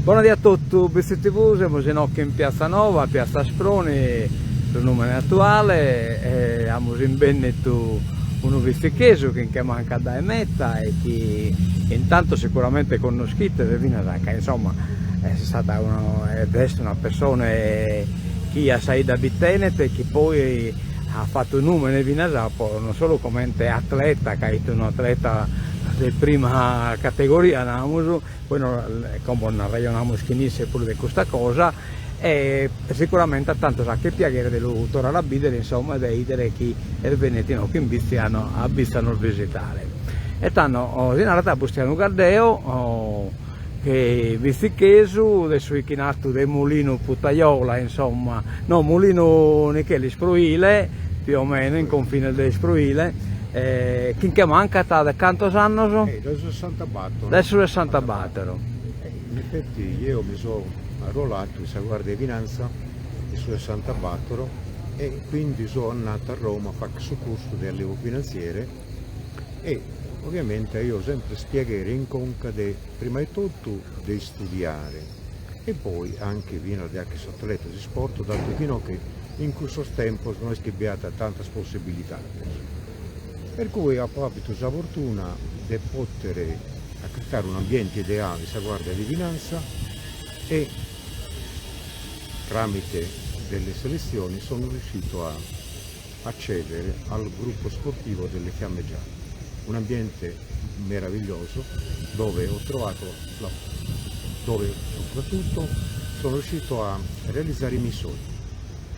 Bona die a totu, Bitzi TV, semus inoghe in Piazza Nova, Piazza Asproni, su nùmene atuale, e amus imbènnitu unu bitzichesu chi nche mancat dae meta e chi intantu sicuramente connoschites finas ca insomma est stata ed est una pessone chi a sa 'idda bi tenet e chi poi at fatu nùmene finas po non solu comente atleta, ca est unu atleta de prima categoria namus, poi como nd'arrejonamus chin isse puru de custa cosa, e sicuramente a tantos 'achet piaghere de lu torrare a bìdere insomma e de 'idere chi est bennidu inoghe in Bitzi a a Bitzi a nos visitare. E tando si narat Bustianu Caddeo chi bitzichesu de su 'ichinatu de Mulinu Putaiola insomma, no Mulinu Nicheli Ispruile più o meno in confines de Ispruile, chi nche mancat de cantos annos? Dae su sessantabatoro. Dae su sessantabatoro. In effetti jeo mi so arruolatu in sa Guardia 'e Finanza in su sessantabatoro e quindi so andatu a Roma a fagher su cursu de allievo finanziere e ovviamente aio sempre s'ispiaghere in conca de prima 'e totu de istudiare e poi anche finas de 'acher s'atleta s'isport datu fino che in cussos tempos no est chi bi at tantas possibilidades. Per cui apo apitu sa fortuna de potere acatare un'ambiente ideale in sa Guardia di Finanza e tramite delle selezioni sono riuscito a accedere al gruppo sportivo delle Fiamme Gialle, un ambiente meraviglioso dove ho trovato la, dove soprattutto sono riuscito a realizzare i miei sogni.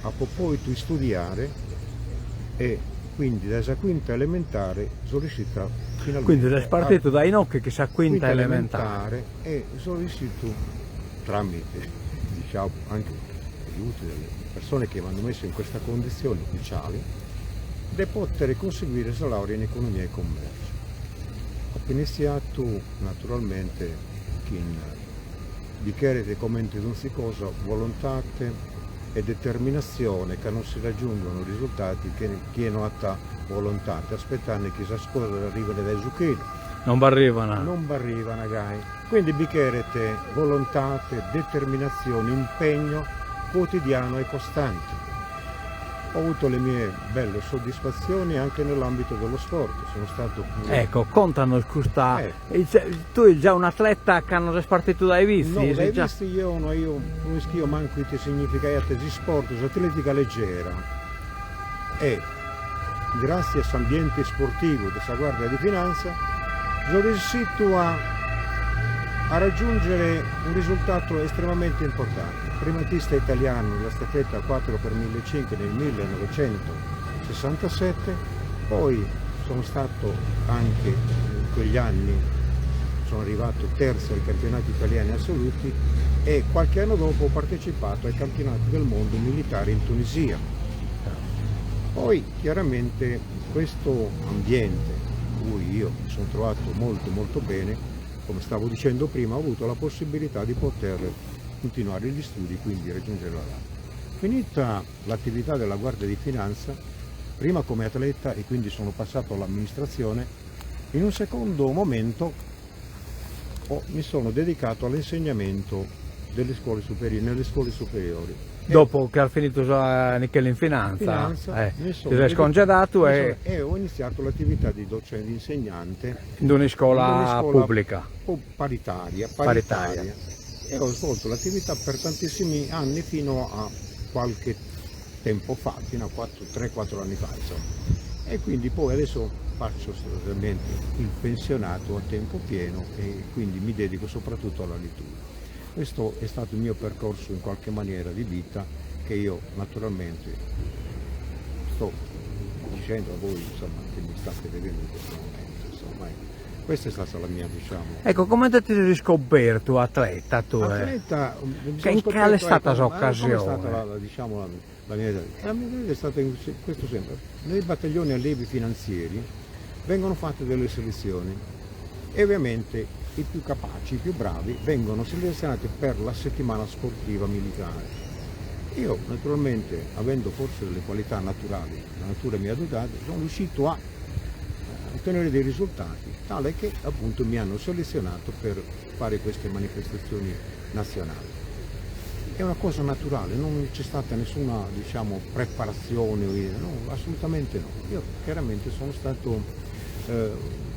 Apo poitu istudiare e quindi dae sa quinta elementare so riuscito a finalmente Quindi ses partitu dae inoghe chin sa quinta elementare. E so riuscito tramite diciamo anche l'aiuto delle persone che mi hanno messo in questa condizione ufficiale de poter conseguire sa laurea in economia e commercio. Apo iniziatu naturalmente chin bi cheret comente donzi cosa volontade e determinatzione ca non si raggiungono risultati chie no at volontade aspetande chi sas cosas arrivene dae su chelu. Non b'arrivana. Non b'arrivana gai. Quindi bi cheret volontade, determinatzione, impegno quotidiano e costante. Ho avuto le mie belle soddisfazioni anche nell'ambito dello sport, sono stato pure. Ecco, contanos custa, tui già un'atleta cando ses partitu dae Bitzi? No, dae Bitzi jeo no aio, no ischio mancu ite significaiat s'isport, s'atletica leggera e gratzias a s'ambiente isportivu de sa Guardia di Finanza so riuscitu a a raggiungere un risultato estremamente importante. Primatista italiano nella staffetta 4 per 1500 nel 1967, poi sono stato anche in quegli anni, sono arrivato terzo ai campionati italiani assoluti e qualche anno dopo ho partecipato ai campionati del mondo militare in Tunisia. Poi chiaramente questo ambiente in cui io mi sono trovato molto molto bene, come stavo dicendo prima, ho avuto la possibilità di poter continuare gli studi, quindi raggiungere la laurea. Finita l'attività della Guardia di Finanza, prima come atleta e quindi sono passato all'amministrazione, in un secondo momento ho, mi sono dedicato all'insegnamento delle scuole superiori, nelle scuole superiori. Dopo che has finito sa Nicheli in finanza, finanza eh, mi ti sono ses congedato e... e ho iniziato l'attività di docente, di insegnante In d'una iscola in un'iscola pubblica. paritaria, Paritaria. paritaria. E ho svolto l'attività per tantissimi anni fino a qualche tempo fa, fino a 3-4 anni fa, insomma. E quindi poi adesso faccio sostanzialmente il pensionato a tempo pieno e quindi mi dedico soprattutto alla lettura. Questo è stato il mio percorso in qualche maniera di vita che io naturalmente sto dicendo a voi, insomma, che mi state vedendo in questo momento, insomma, ecco. Questa è stata la mia, diciamo... Ecco, comente ti ses iscobertu atleta tue? Atleta, mi Che sono cale è scoperto, stata ecco, ma come è s'occasione? stata la, la, diciamo, la, la mia vita? La mia vita è stata in, questo sempre. Nei battaglioni allievi finanzieri vengono fatte delle selezioni e ovviamente i più capaci, i più bravi vengono selezionati per la settimana sportiva militare. Io naturalmente, avendo forse delle qualità naturali, la natura mi ha dotato, sono riuscito a ottenere dei risultati, tale che appunto mi hanno selezionato per fare queste manifestazioni nazionali. È una cosa naturale, non c'è stata nessuna diciamo, preparazione, no, assolutamente no. Io chiaramente sono stato eh,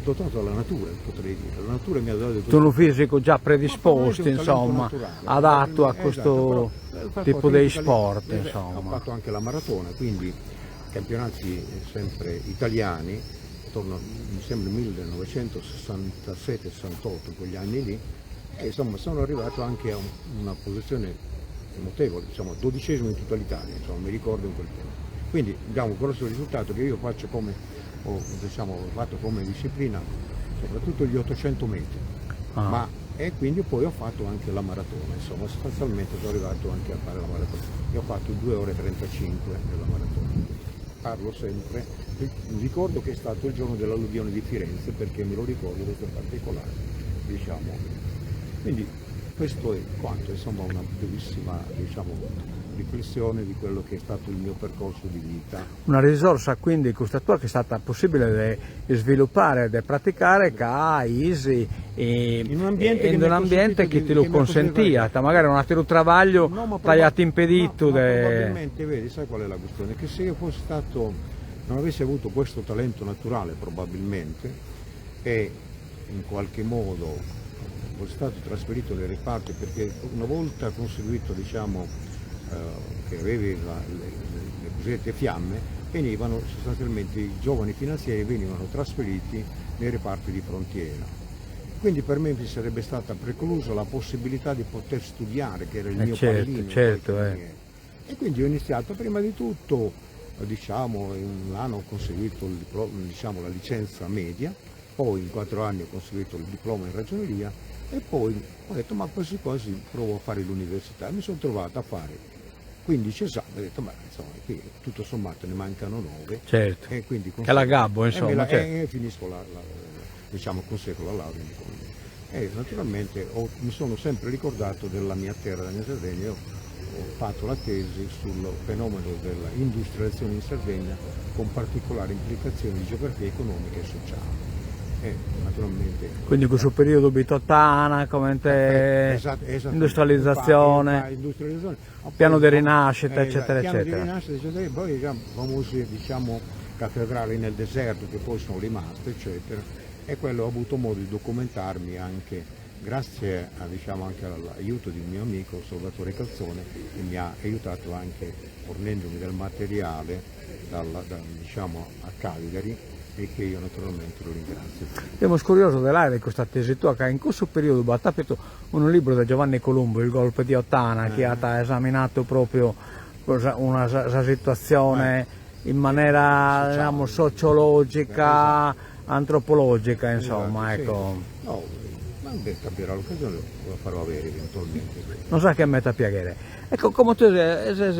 dotato dalla natura, potrei dire. La natura mi ha dato Tu unu fisicu già predispostu, insomma, adattu a custu esatto, tipu de isport, Ho insomma. fatto anche la maratona, quindi campionati sempre italiani, intorno, mi sembra 1967-68, quegli anni lì, e insomma sono arrivato anche a una posizione notevole, diciamo 12º in tutta l'Italia, insomma, mi ricordo in quel tempo. Quindi diciamo, un grosso risultato che io faccio come, ho, diciamo, ho fatto come disciplina, soprattutto gli 800 metri, ah. ma, e quindi poi ho fatto anche la maratona, insomma sostanzialmente sono arrivato anche a fare la maratona. Io ho fatto 2 ore e 35 nella maratona. Parlo sempre, ricordo che è stato il giorno dell'alluvione di Firenze perché me lo ricordo questo particolare, diciamo. Quindi questo è quanto, insomma una brevissima diciamo, riflessione di quello che è stato il mio percorso di vita. Una risorsa quindi custa tua chi est stata possibile de sviluppare e de praticare ca is in un ambiente in un ambiente chi ti lu consentiat, magari un'ateru trabagliu t'aiat impeditu de... Probabilmente, vedi, sai qual è la questione? Che se io fossi stato, non avessi avuto questo talento naturale probabilmente e in qualche modo fossi stato trasferito nei reparti, perché una volta conseguito, diciamo, eh, che avevi la, le, le cosiddette fiamme, venivano sostanzialmente i giovani finanzieri venivano trasferiti nei reparti di frontiera. Quindi per me mi sarebbe stata preclusa la possibilità di poter studiare, che era il eh mio certo, pallino. Certo, eh. E quindi ho iniziato prima di tutto, diciamo, in un anno ho conseguito il diploma, diciamo, la licenza media, poi in 4 anni ho conseguito il diploma in ragioneria e poi ho detto ma quasi quasi provo a fare l'università. E mi sono trovato a fare 15 esami, ho detto ma insomma qui tutto sommato ne mancano 9. Certo. E quindi che la gabbo, insomma. E, la, certo. e finisco la, la, diciamo, conseguo la laurea in economia. E naturalmente ho, mi sono sempre ricordato della mia terra, della mia Sardegna. Io ho fatto la tesi sul fenomeno della industrializzazione in Sardegna con particolari implicazioni di geografia economica e sociale. E naturalmente... Quindi questo periodo bitottana, comente esatto, esatto, industrializzazione, industrializzazione, piano di rinascita, eccetera, piano eccetera. di rinascita, eccetera, e poi diciamo, famosi diciamo, cattedrali nel deserto che poi sono rimaste, eccetera. E quello ho avuto modo di documentarmi anche grazie a, diciamo, anche all'aiuto di un mio amico Salvatore Calzone, che mi ha aiutato anche fornendomi del materiale dalla, da, diciamo, a Cagliari, e che io naturalmente lo ringrazio. Siamo curioso dell'aere di questa tesi tua, che in questo periodo b'at apitu unu libru de Giovanni Columbu, Il golpe di Ottana, chi at esaminato proprio una, sa situatzione in manera diciamo, sociologica, antropologica, insomma, esatto, ecco. Sì. No, ma beh, capirà l'occasione, lo farò avere eventualmente. Non so che me ta piaghere. Ecco, como tue ses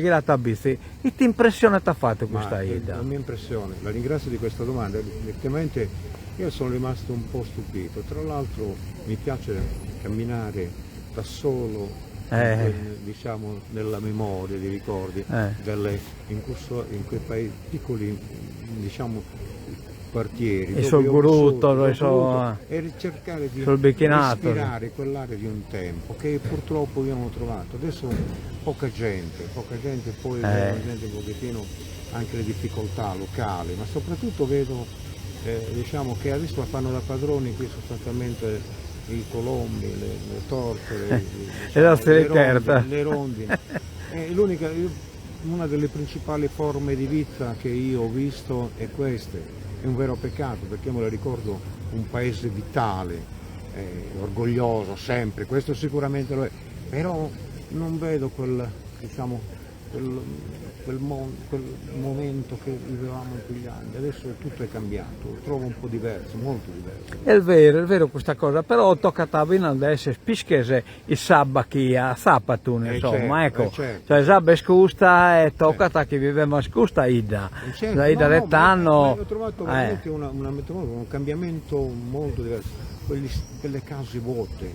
ghiratu a Bitzi, ite impressione t'at fatu custa 'idda? La mia impressione, la ringrazio di questa domanda, effettivamente io sono rimasto un po' stupito, tra l'altro mi piace camminare da solo, eh. diciamo, nella memoria, dei ricordi, eh. delle, in, questo, in quei paesi piccoli, diciamo, quartieri e sul grutto, so, e cercare di sul bicchinato. respirare quell'aria di un tempo che purtroppo io non ho trovato. Adesso poca gente, poca gente, poi eh. vedo gente un pochettino anche le difficoltà locali, ma soprattutto vedo eh, diciamo che adesso la fanno da padroni qui sostanzialmente i colombi, le, le tortore, diciamo, le, rondini, le rondini. È l'unica, una delle principali forme di vita che io ho visto è questa. È un vero peccato perché io me lo ricordo un paese vitale, eh, orgoglioso sempre, questo sicuramente lo è, però non vedo quel, diciamo, quel, quel, mon, quel momento che vivevamo in quegli anni, adesso tutto è cambiato, lo trovo un po' diverso, molto diverso. È vero, è vero questa cosa, però toccat finas de esser pisches in s'abba chi atzappat, eh insomma, certo, ecco. Eh certo. Cioè s'abba est custa e toccat certo. chi vivemus custa 'idda. Eh certo. Sa 'idda no, de no, tando. Ma, ho trovato veramente una, una, un cambiamento molto diverso, Quelli, quelle case vuote,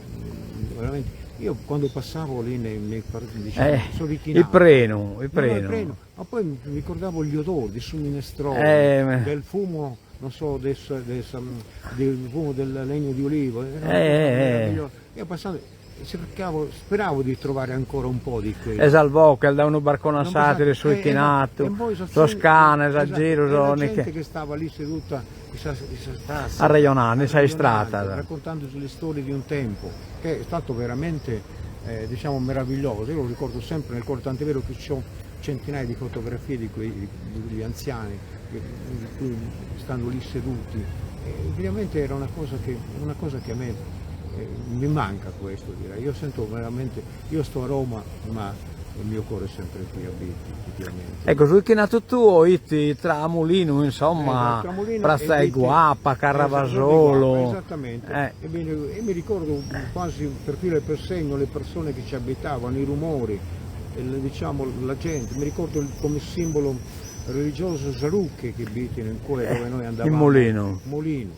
veramente. Io quando passavo lì nei, nei diciamo, eh, sono il prenu, il No, no, il prenu. prenu, ma poi mi ricordavo gli odori di su minestrone, Eh, del fumo. non so, de de sa del fumo del legno di olivo, era una cosa meravigliosa, io passando cercavo, speravo di trovare ancora un po' di quello. E sas boches dae unu barcone a s'ateru, su 'ichinatu, sos canes a giru, sos. E la gente che stava lì seduta in sas in sas tazzas. Arrejonande in sas istratas. Raccontandosi le storie di un tempo, che è stato veramente diciamo meraviglioso, io lo ricordo sempre nel cuore, tant'è vero che c'ho centinaia di fotografie di quei di anziani che stanno lì seduti, e veramente era una cosa che una cosa che a me mi manca questo direi, io sento veramente, io sto a Roma ma il mio cuore è sempre qui a Bitti, effettivamente. Ecco, su 'ichinatu tuo 'it tra Mulinu, insomma, Pratza 'e Guapa, Carrabasolu. Esattamente, e mi ricordo quasi per filo e per segno le persone che ci abitavano, i rumori, diciamo la gente, mi ricordo come simbolo religioso sa ruche chi b'it in cue dove noi andavamo. In Mulinu. Mulinu.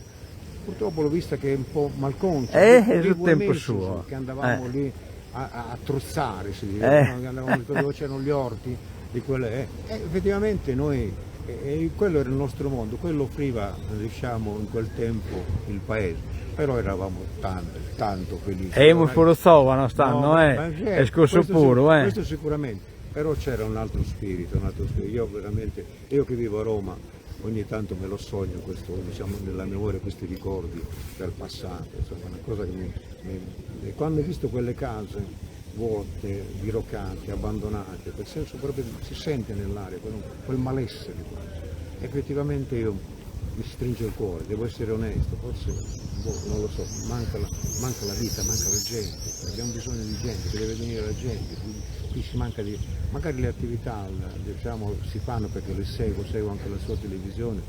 Purtroppo l'ho vista che è un po' malconcia, Eh, su tempus suo. Che andavamo lì a a truzzare, si diceva, no? Che andavamo dove c'erano gli orti di quelle, e effettivamente noi, e quello era il nostro mondo, quello offriva, diciamo, in quel tempo il paese, però eravamo tanto, tanto felici. E emus puru zovanos tando, eh, est cussu puru, eh. Questo sicuramente, però c'era un altro spirito, un altro spirito, io veramente, io che vivo a Roma, ogni tanto me lo sogno questo, diciamo, nella memoria questi ricordi del passato, insomma, una cosa che mi, mi, e quando ho visto quelle case vuote, diroccate, abbandonate, quel senso proprio si sente nell'aria, quel, quel malessere quasi. Effettivamente io mi stringe il cuore, devo essere onesto, forse boh, non lo so, manca la, manca la vita, manca la gente, abbiamo bisogno di gente, che deve venire la gente, qui, qui si manca di Magari le attività diciamo, si fanno perché le seguo, seguo anche la sua televisione,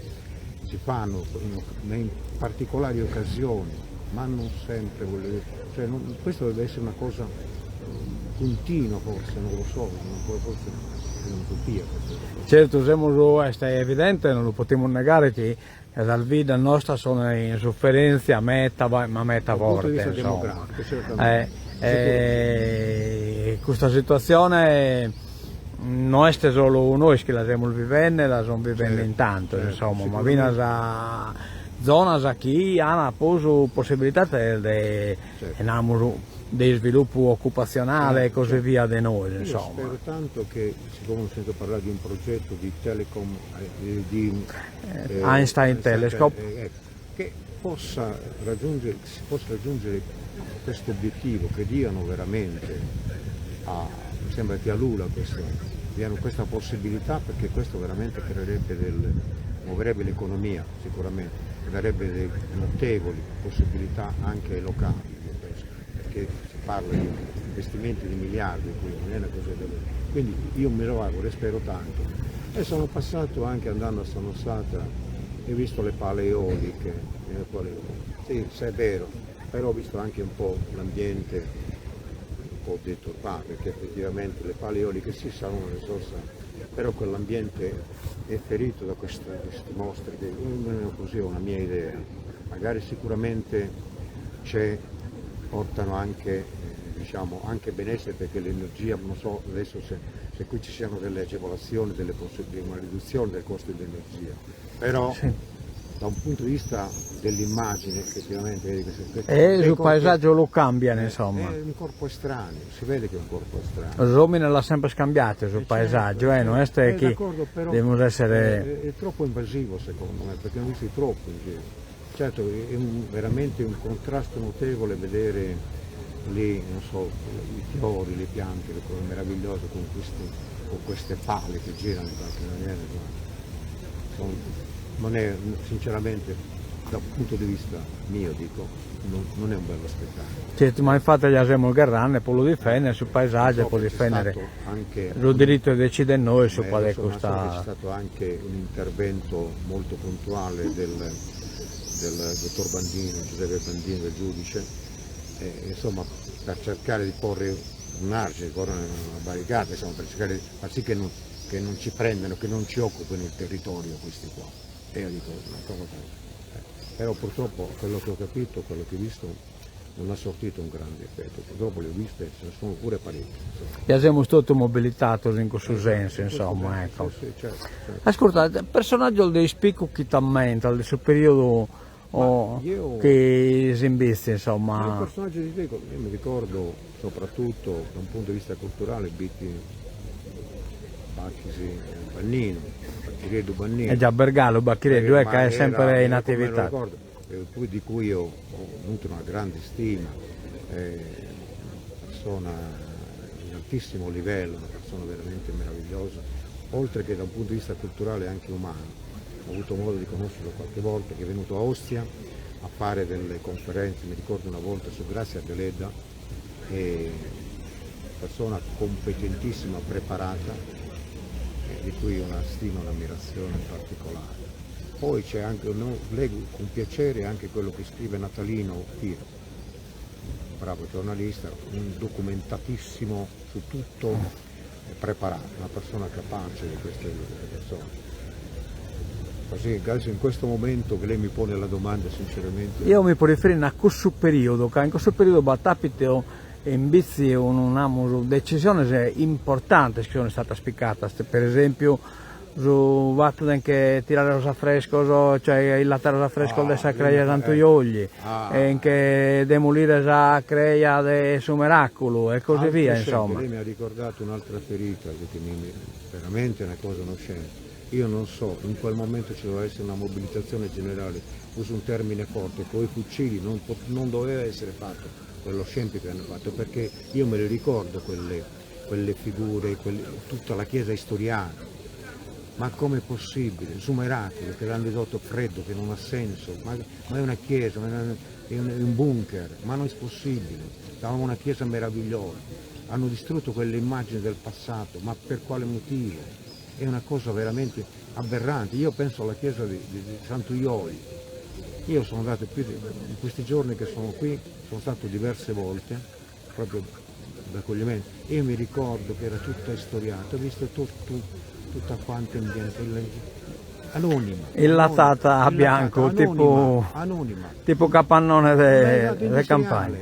si fanno in particolari occasioni, ma non sempre, voglio dire, cioè, non, questo deve essere una cosa continua forse, non lo so, non forse è un'utopia questa cosa. Certo, semus, est evidente, non lu potimus negare chi sas biddas nostras sono in sufferentzia meta, ma meta forte, insomma. E custa situatzione no est solu nois chi la semus vivende, la sun vivende in tantos, insomma, ma finas zonas chi an prus possibilidades de namus de isviluppu occupatzionale e così via de nois, insomma. Io spero tanto che, siccome ho sentito parlare di un progetto di Telecom, di Einstein Telescope. Che possa raggiungere, si possa raggiungere questo obiettivo, che diano veramente a, mi sembra che a Lula questo, diano questa possibilità perché questo veramente creerebbe del, muoverebbe l'economia sicuramente, darebbe delle notevoli possibilità anche ai locali, io penso, perché si parla di investimenti di miliardi, quindi non è una cosa da Quindi io me lo auguro e spero tanto. E sono passato anche andando a Samosata e ho visto le pale eoliche, le pale eoliche. Sì, se è vero, però ho visto anche un po' l'ambiente un po' deturpato, perché effettivamente le pale eoliche sì sono una risorsa, però quell'ambiente è ferito da queste, queste mostre, che così è una mia idea. Magari sicuramente c'è, portano anche, diciamo, anche benessere perché l'energia, non so adesso se, se qui ci siano delle agevolazioni, delle una riduzione del costo dell'energia, però sì. da un punto di vista dell'immagine effettivamente vedi che e sul paesaggio lo cambiano eh, insomma è un corpo estraneo si vede che è un corpo estraneo l'uomo l'ha sempre scambiato sul eh paesaggio certo, eh, non è eh, che devono essere è, è, troppo invasivo secondo me perché ne ho visti troppo in giro certo è un, veramente un contrasto notevole vedere lì non so i fiori le piante le cose meravigliose con queste, con queste pale che girano in qualche maniera sono, non è sinceramente da un punto di vista mio dico non, non è un bello spettacolo. Certo, ma infatti ja semus gherrande po lu difendere su paesaggio e po difendere anche su dirittu de decidere nois subra de custa. C'è stato anche un intervento molto puntuale del, del dottor Bandini, Giuseppe Bandini, del giudice, eh, insomma per cercare di porre un argine, porre una barricata, insomma, per cercare di far sì che non, che non ci prendano, che non ci occupino il territorio questi qua. E io dico, una cosa eh. Però purtroppo quello che ho capito, quello che ho visto, Non ha sortito un grande effetto, purtroppo le ho viste, ce ne sono pure parecchie. Ja semus totu mobilitados in cussu sensu, insomma, ecco. Sì, sì, certo, certo. Ascurta, personaggios de ispicu chi t'ammentas de su periodu chi ses in Bitzi, insomma. Un personaggio di spicco, io mi ricordo soprattutto da un punto di vista culturale Bitti Bacchis Banninu, Bacchireddu Banninu. E già Bergalu Bacchireddu, eh, ca est sempre in attività. di cui io nutro una grande stima, una persona di altissimo livello, una persona veramente meravigliosa, oltre che da un punto di vista culturale anche umano. Ho avuto modo di conoscerlo qualche volta, che è venuto a Ostia a fare delle conferenze, mi ricordo una volta su Grazia Deledda, e persona competentissima, preparata, di cui una stima e un'ammirazione particolare. Poi c'è anche, leggo con piacere anche quello che scrive Natalino Pira, un bravo giornalista, un documentatissimo su tutto, preparato, una persona capace di queste persone. Così, adesso in questo momento che lei mi pone la domanda, sinceramente... Io mi posso riferire a cussu periodo, ca in cussu periodo b'at apitu in Bitzi unu namus decisiones importantes chi sono istadas picadas, per esempiu Su fatu de nche tirare sos afrescos, cioè illatare sos afrescos de sa creja 'e Santu Iogli, e nche demolire sa creja de su Meraculu e così via, insomma. Lei mi ha ricordato un'altra ferita, che mi veramente è una cosa un'oscena. Io non so, in quel momento ci doveva essere una mobilitazione generale, uso un termine forte, coi fucili non, non doveva essere fatto quello scempio che hanno fatto, perché io me le ricordo quelle quelle figure, quelle, tutta la chiesa istoriana. Ma com'è possibile? Su miracolo che l'hanno ridotto freddo, che non ha senso, ma, ma è una chiesa, ma è un, è un bunker, ma non è possibile. Stavamo una chiesa meravigliosa, hanno distrutto quelle immagini del passato, ma per quale motivo? È una cosa veramente aberrante. Io penso alla chiesa di, di, di Santo Ioi. Io sono andato più, in questi giorni che sono qui, sono stato diverse volte, proprio d'accoglimento. Io mi ricordo che era tutta istoriata, ho visto tutto, tutta quanta in bianco, anonima. Illatata a bianco, anonima, tipo, anonima. tipo capannone de, de campagna.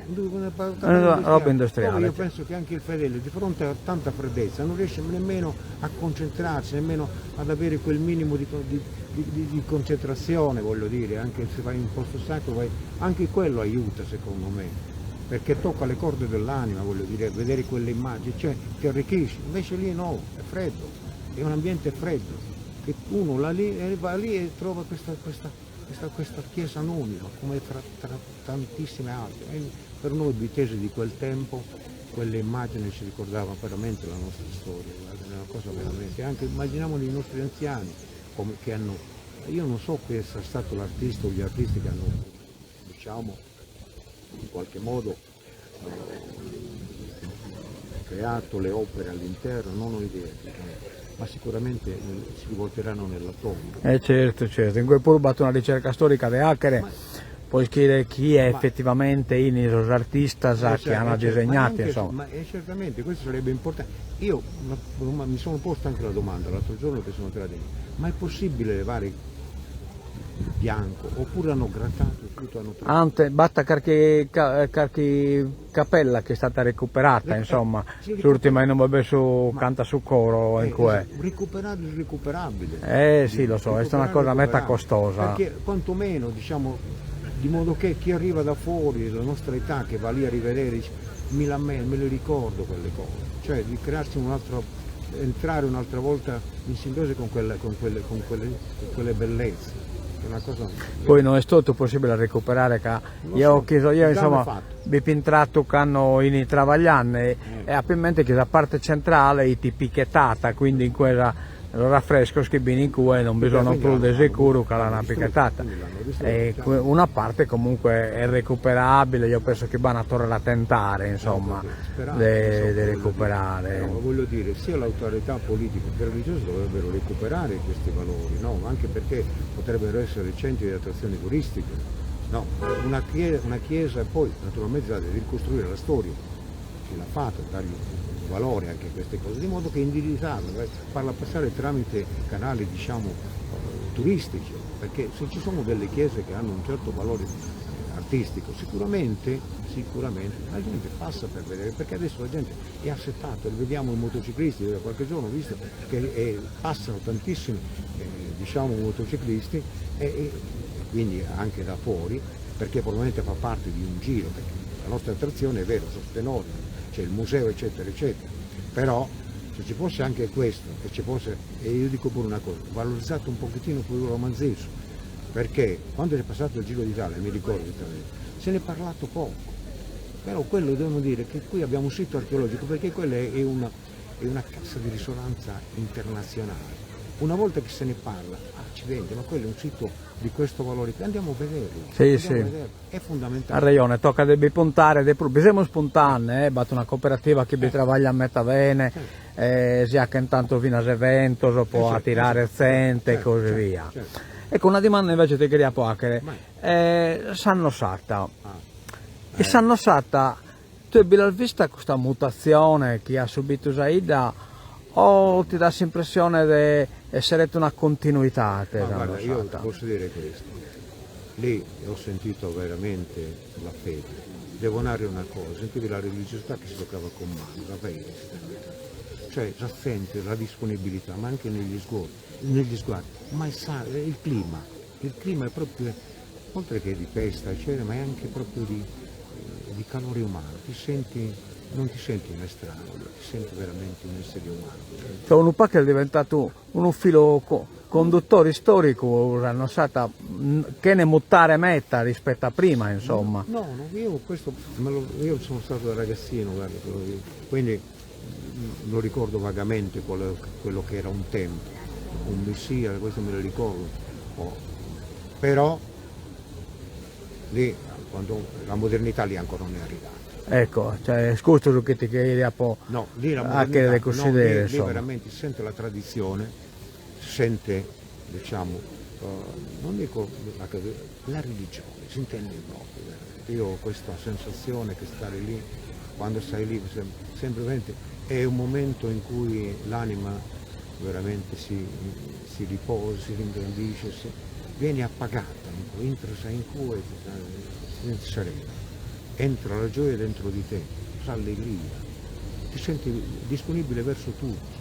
Roba industriale. Io penso che anche il fedele di fronte a tanta freddezza non riesce nemmeno a concentrarsi, nemmeno ad avere quel minimo di, di, di, di concentrazione, voglio dire, anche se vai in un posto sacro, vai, anche quello aiuta secondo me perché tocca le corde dell'anima, voglio dire, vedere quelle immagini, cioè ti arricchisce, invece lì no, è freddo, è un ambiente freddo, che uno là lì, eh, va lì e trova questa, questa, questa, questa chiesa anonima, come tra, tra tantissime altre. E per noi bittesi di quel tempo, quelle immagini ci ricordavano veramente la nostra storia, guarda, è una cosa veramente, anche immaginiamo i nostri anziani, come, che hanno, io non so chi sia stato l'artista o gli artisti che hanno, diciamo, in qualche modo creato le opere all'interno, non ho idea, ma sicuramente si rivolteranno nella tomba. Eh certo, certo, in cue puru b'at una ricerca storica de 'achere po ischire chi è effettivamente in sos artistas chi an disegnadu, insomma. Ma certamente questo sarebbe importante. Io mi sono posto anche la domanda l'altro giorno che sono entrato, ma è possibile levare bianco oppure hanno grattato tutto hanno Ante b'at carchi carchi capella chi est istada recuperata insomma s'urtima inue b'est su canta su coro in cue. Recuperare il recuperabile. Eh si lo so est una cosa meta costosa. Perché quantomeno diciamo di modo che chi arriva da fuori della nostra età che va lì a rivedere dice mi lamento, me le ricordo quelle cose, cioè di crearsi un altro entrare un'altra volta in simbiosi con quelle, con quelle, con quelle, con quelle bellezze. È una cosa... Poi no est totu possibile a recuperare ca io chi so io insomma bi fio intratu cando ini trabagliande e apo in mente chi sa parte centrale it pichetata quindi in cue sos afrescos chi b'in in cue non bi sono prus de seguru ca l'an pichetata e una parte comunque est recuperabile, io penso chi b'an a torrare a tentare insomma de de recuperare. Però voglio dire, sia l'autorità politica che religiosa dovrebbero recuperare questi valori, no? Anche perché potrebbero essere centri di attrazione turistiche. No, una chiesa, una chiesa poi naturalmente deve ricostruire la storia, chi l'ha fatta, dargli un valore anche a queste cose, di modo che indirizzarla, farla passare tramite canali diciamo turistici, perché se ci sono delle chiese che hanno un certo valore artistico. artistico, sicuramente, sicuramente la gente passa per vedere, perché adesso la gente è assetata, li vediamo i motociclisti, io da qualche giorno ho visto che eh, passano tantissimi eh, diciamo, motociclisti e, e quindi anche da fuori, perché probabilmente fa parte di un giro, perché la nostra attrazione è vero, sono Tenori, c'è il museo eccetera eccetera, però se ci fosse anche questo e ci fosse, e io dico pure una cosa, valorizzato un pochettino più romanzesu, perché quando è passato il Giro d'Italia, mi ricordo, se ne è parlato poco, però quello devono dire che qui abbiamo un sito archeologico perché quella è una, è una cassa di risonanza internazionale. Una volta che se ne parla, accidenti, ma quello è un sito di questo valore qui, andiamo a vederlo. Sì, andiamo sì. A vederlo. È fondamentale. Ha rejone, tocat de bi puntare de prus, bi semus puntande, eh, b'at una cooperativa chi bi trabagliat meta bene, eh, si achent tantu finas eventos po atirare zente e così via. Ecco, una dimanda invece ti cheria faghere, S'Annosata, in S'Annosata tue bi l'as vista custa mutatzione chi at subitu sa 'idda o ti dat s'impressione de esseret una continuitade Ma guarda, io S'Annosata? posso dire questo, lì ho sentito veramente la fede, devo narrare una cosa, sentivi la religiosità che si toccava con mano, la fede, cioè la sente la disponibilità, ma anche negli sguardi, negli sguardi, ma il, il clima, il clima è proprio, oltre che di festa, eccetera, ma è anche proprio di, di calore umano, ti senti, non ti senti un estraneo, ti senti veramente un essere umano. Cioè unu pagu est diventadu unu filu conduttore istoricu S'Annosata chene mutare meta rispetto a prima insomma. No, no, io questo me lo, io sono stato da ragazzino, guarda, quindi lo ricordo vagamente quello, quello che era un tempo, un messia, questo me lo ricordo, oh. però lì quando la modernità lì ancora non è arrivata. Ecco, cioè est custu su chi ti cheria po No, lì la a modernità, de no, cunsideru, lì, lì insomma. veramente si sente la tradizione, si sente, diciamo, uh, non dico la, la religione, si intende proprio. Veramente. Io ho questa sensazione che stare lì, quando stai lì, sempre veramente è un momento in cui l'anima veramente si, si riposa, si ringrandisce, si, viene appagata, entra in cui e ti senti sereno, entra la gioia dentro di te, l'allegria, ti senti disponibile verso tutti,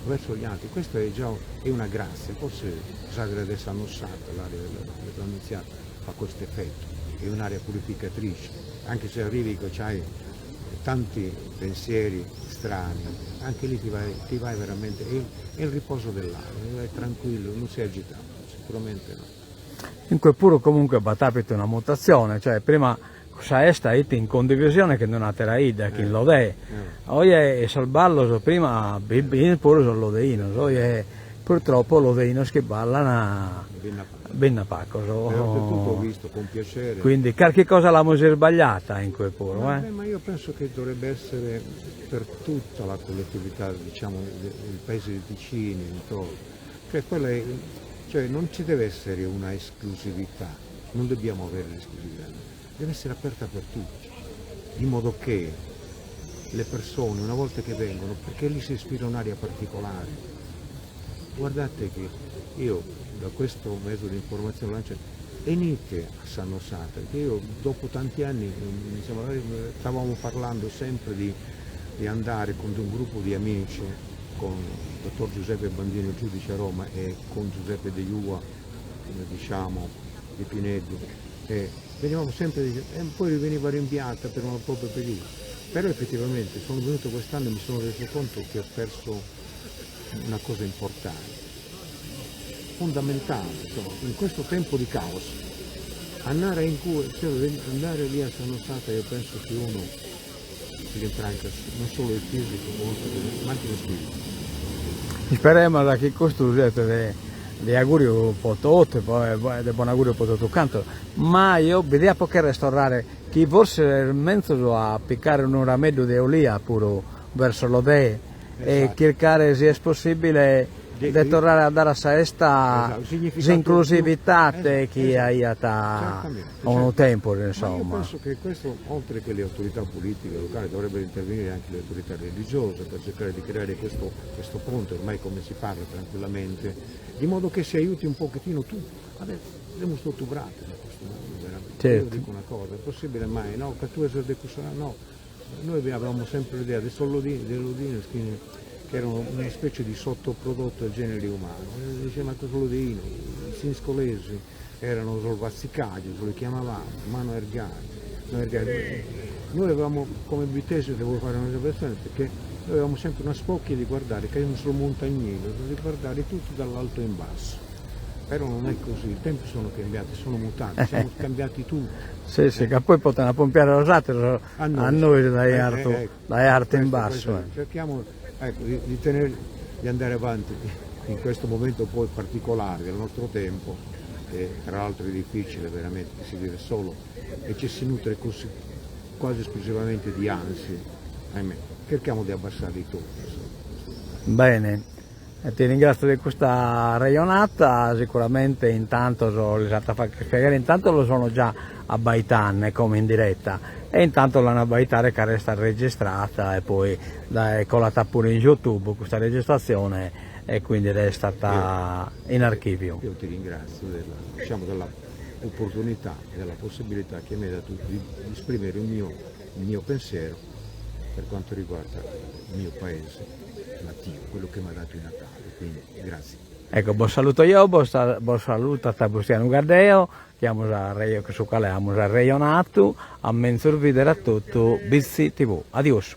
verso gli altri, questa è già è una grazia, forse Sagra de S'Annossata, l'area dell'Annunziata, fa questo effetto, è un'area purificatrice, anche se arrivi che c'hai tanti pensieri strani, anche lì ti vai, ti vai veramente, è, è il riposo dell'anima, vai tranquillo, non sei agitato, sicuramente no. In cue puru comunque b'at apitu una mutatzione, cioè prima sa 'esta 'it in condivisione chin d'un'atera 'idda, chin Lodè, oje sos ballos prima bi fin puru sos lodeinos, oje purtroppo lodeinos chi ballan bi nd'at pacos. E oltretutto ho visto con piacere. Quindi carchi cosa l'amus isbagliata in cue puru, Ma, eh. beh, ma io penso che dovrebbe essere per tutta la collettività, diciamo, il paese vicini, intorno. Cioè, quella è, cioè non ci deve essere una esclusività, non dobbiamo avere l'esclusività, deve essere aperta per tutti, in modo che le persone, una volta che vengono, perché lì si respira un'aria particolare. Guardate che io da questo mezzo di informazione lancio venite a S'Annossata, che io dopo tanti anni mm, insomma, stavamo parlando sempre di, di andare con un gruppo di amici, con il dottor Giuseppe Bandini, giudice a Roma, e con Giuseppe De Iua, diciamo, di Pineddu, e venivamo sempre, e poi veniva rinviata per un proprio periodo. Però effettivamente sono venuto quest'anno e mi sono reso conto che ho perso una cosa importante, fondamentale, insomma, in questo tempo di caos, andare, in cui, cioè, andare lì a S'Annossata io penso che uno si rinfranca non solo il fisico, ma anche lo spirito. Isperemus chi custu siat de de auguriu po totu e de bon'auguriu po totu cantu, ma eo bi diapo cherrer torrare chi forsis est menzus a picare unu rameddu de olia puru verso Lodè e chircare si est possibile de torrare a dare a sa 'esta s'inclusivitate chi aiat unu tempus insomma. Ma io penso che questo oltre che le autorità politiche locali dovrebbero intervenire anche le autorità religiose per cercare di creare questo, questo ponte, ormai come si parla tranquillamente, di modo che si aiuti un pochettino tutti. Adesso siamo strutturati in questo mondo veramente. Io dico una cosa, è possibile mai, no, ca tue ses de cussa, no, noi avevamo sempre l'idea de sos lodin, de lodinos chi che erano una specie di sottoprodotto del genere umano, diceva ma sos lodinos, i siniscolesi erano sos vatzicajos, li chiamavamo, ma no est gai, no est gai. Noi avevamo come bittesi, devo fare un'osservazione, perché noi avevamo sempre una spocchia di guardare, che erano sul montagnino, di guardare tutti dall'alto in basso. Però non è così, i tempi sono cambiati, sono mutati, siamo cambiati tutti. Sì, sì, ca poi poten apompiare sos ateros a nois dae artu, dae artu in bassu. Cerchiamo ecco, di, di tenere, di andare avanti in questo momento poi particolare del nostro tempo, che tra l'altro è difficile veramente, che si vive solo e ci si nutre così, quasi esclusivamente di ansie, ahimè, cerchiamo di abbassare i toni. Bene, e ti ringrazio di custa arrejonata, sicuramente in tantos lis at a fagher piaghere, intanto lu sono già abbaitanne como in diretta e intanto l'an a abbaitare ca restat registrata e poi dae colat puru in youtube custa registrazione e quindi restat in archiviu. Io ti ringrazio della, diciamo, della opportunità e della possibilità che mi hai dato di esprimere il mio, il mio pensiero per quanto riguarda il mio paese nativo, quello che mi ha dato i natali, quindi grazie. Ecco, bos saluto io, bos bos salutat Bustianu Caddeo, chi amus arrejo cun su cale amus arrejonatu, a menzus bidere a totu, Bitzi TV. Adiosu.